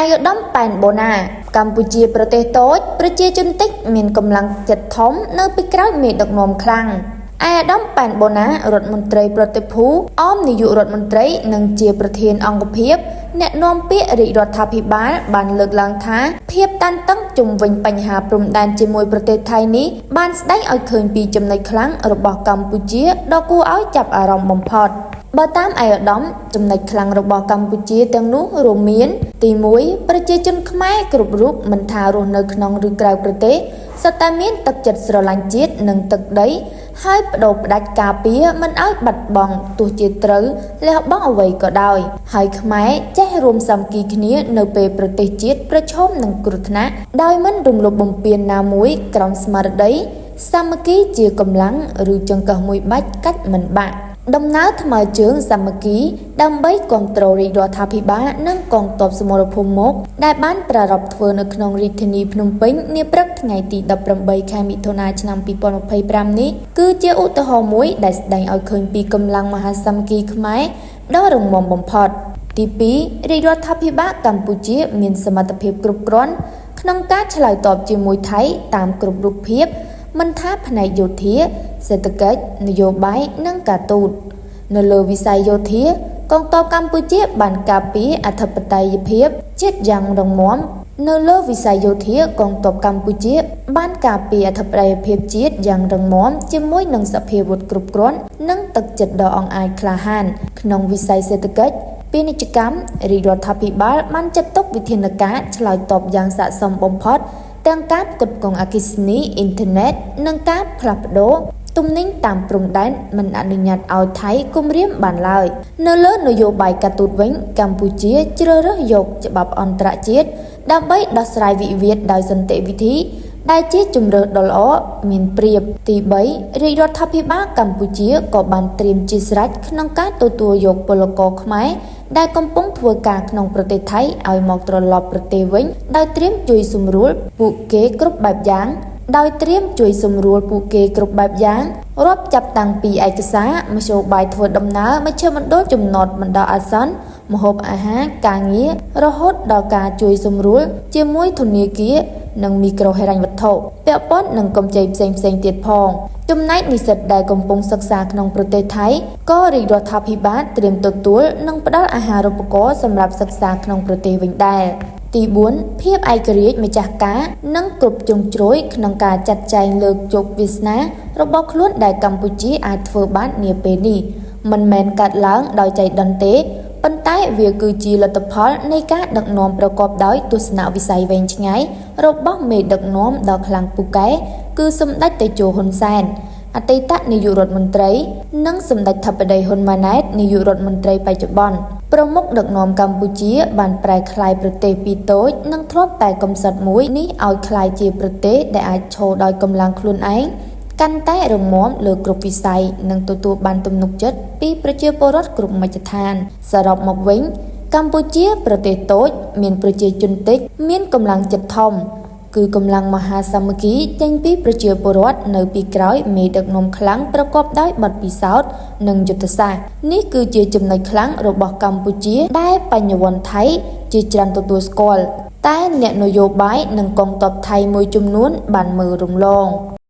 ឯកឧត្តមប៉ែនបូណាកម្ពុជាប្រទេសតូចប្រជាជនតិចមានកម្លាំងចិត្តធំនៅពីក្រោយមេដឹកនាំខ្លាំងឯកឧត្តមប៉ែនបូណារដ្ឋមន្ត្រីប្រតិភូអមនាយករដ្ឋមន្ត្រីនិងជាប្រធានអង្គភាពអ្នកនាំពាក្យរាជរដ្ឋាភិបាលបានលើកឡើងថាភាពតានតឹងជុំវិញបញ្ហាព្រំដែនជាមួយប្រទេសថៃនេះបានស្ដែងឲ្យឃើញពីចំណុចខ្លាំងរបស់កម្ពុជាដ៏គួរឲ្យចាប់អារម្មណ៍បំផុតបើតាមឯកឧត្តមចំណុចខ្លាំងរបស់កម្ពុជាទាំងនោះរួមមានទី1ប្រជាជនខ្មែរគ្រប់រូបមិនថារស់នៅក្នុងឬក្រៅប្រទេសសុទ្ធតែមានទឹកចិត្តស្រឡាញ់ជាតិនិងទឹកដីហើយបដូរផ្ដាច់ការពារមិនឲ្យបាត់បង់ទោះជាត្រូវលះបង់អ្វីក៏ដោយហើយខ្មែរចេះរួមសាមគ្គីគ្នានៅពេលប្រទេសជាតិប្រឈមនឹងគ្រោះថ្នាក់ដោយមិនរំលោភបំពានណាមួយក្រោមស្មារតីសាមគ្គីជាកម្លាំងឬចង្កឹះមួយបាច់កាច់មិនបាក់ដំណើរថ្មើរជើងសាមគ្គីដើម្បីគ្រប់គ្រងរាជរដ្ឋាភិបាលនិងកងទ័ពសមរភូមិមុខដែលបានប្រារព្ធធ្វើនៅក្នុងរាជធានីភ្នំពេញនាព្រឹកថ្ងៃទី18ខែមិថុនាឆ្នាំ2025នេះគឺជាឧទាហរណ៍មួយដែលស្ដែងឲ្យឃើញពីកម្លាំងមហាសាមគ្គីខ្មែរដ៏រឹងមាំបំផុតទី2រាជរដ្ឋាភិបាលកម្ពុជាមានសមត្ថភាពគ្រប់គ្រាន់ក្នុងការឆ្លើយតបជាមួយថៃតាមគ្រប់រូបភាពមិនថាផ្នែកយោធាសេដ្ឋកិច្ចនយោបាយនិងការទូតនៅលើវិស័យយោធាកងទ័ពកម្ពុជាបានការពារអធិបតេយ្យភាពជាតិយ៉ាងរឹងមាំនៅលើវិស័យយោធាកងទ័ពកម្ពុជាបានការពារអធិបតេយ្យភាពជាតិយ៉ាងរឹងមាំជាមួយនឹងសភាវុធគ្រប់គ្រាន់និងទឹកចិត្តដ៏អង់អាចក្លាហានក្នុងវិស័យសេដ្ឋកិច្ចពាណិជ្ជកម្មរាជរដ្ឋាភិបាលបានចាត់ទុកវិធានការឆ្លើយតបយ៉ាងស័ក្តិសមបំផុតទាំងការផ្គត់ផ្គង់អគ្គិសនីអ៊ីនធឺណិតនិងការផ្លាស់ប្ដូរទំនិញតាមព្រំដែនមិនអនុញ្ញាតឲ្យថៃគំរាមបានឡើយនៅលើនយោបាយការទូតវិញកម្ពុជាជ្រើសរើសយកច្បាប់អន្តរជាតិដើម្បីដោះស្រាយវិវាទដោយសន្តិវិធីដែលជាជម្រើសដ៏ល្អមានប្រៀបទី3រាជរដ្ឋាភិបាលកម្ពុជាក៏បានត្រៀមជាស្រេចក្នុងការទទួលយកពលករខ្មែរដែលកំពុងធ្វើការក្នុងប្រទេសថៃឲ្យមកត្រឡប់ប្រទេសវិញដោយត្រៀមជួយសម្រួលពួកគេគ្រប់បែបយ៉ាងដោយត្រៀមជួយសម្រួលពួកគេគ្រប់បែបយ៉ាងរាប់ចាប់តាំងពីឯកសារមធ្យោបាយធ្វើដំណើរមជ្ឈមណ្ឌលចំណតបណ្ដោះអាសន្នម្ហូបអាហារការងាររហូតដល់ការជួយសម្រួលជាមួយធនាគារនិងមីក្រូហិរញ្ញវត្ថុពាក់ព័ន្ធនឹងកម្ចីផ្សេងៗទៀតផងចំណែកនិស្សិតដែលកំពុងសិក្សាក្នុងប្រទេសថៃក៏រាជរដ្ឋាភិបាលត្រៀមទទួលនិងផ្ដល់អាហារូបករណ៍សម្រាប់សិក្សាក្នុងប្រទេសវិញដែរទី4ភាពឯករាជ្យម្ចាស់ការនិងគ្រប់ជ្រុងជ្រោយក្នុងការចាត់ចែងលើកជោគវាសនារបស់ខ្លួនដែលកម្ពុជាអាចធ្វើបាននាពេលនេះមិនមែនកើតឡើងដោយចៃដន្យទេប៉ុន្តែវាគឺជាលទ្ធផលនៃការដឹកនាំប្រកបដោយទស្សនវិស័យវែងឆ្ងាយរបស់មេដឹកនាំដ៏ខ្លាំងពូកែគឺសម្ដេចតេជោហ៊ុនសែនអតីតនាយករដ្ឋមន្ត្រីនិងសម្ដេចធិបតីហ៊ុនម៉ាណែតនាយករដ្ឋមន្ត្រីបច្ចុប្បន្នប្រមុខដឹកនាំកម្ពុជាបានប្រែក្លាយប្រទេសពីតូចនិងធ្លាប់តែកំសត់មួយនេះឲ្យក្លាយជាប្រទេសដែលអាចឈរដោយកម្លាំងខ្លួនឯងកាន់តែរឹងមាំលើគ្រប់វិស័យនិងទទួលបានទំនុកចិត្តពីប្រជាពលរដ្ឋគ្រប់មជ្ឈដ្ឋានសរុបមកវិញកម្ពុជាប្រទេសតូចមានប្រជាជនតិចមានកម្លាំងចិត្តធំគឺកម្លាំងមហាសាមគ្គីចេញពីប្រជាពលរដ្ឋនៅពីក្រោយមេដឹកនាំខ្លាំងប្រកបដោយបទពិសោធន៍និងយុទ្ធសាស្ត្រនេះគឺជាចំណុចខ្លាំងរបស់កម្ពុជាដែលបញ្ញវន្តថៃជាច្រើនទទួលស្គាល់តែអ្នកនយោបាយនិងកងទ័ពថៃមួយចំនួនបានមើលរំលង។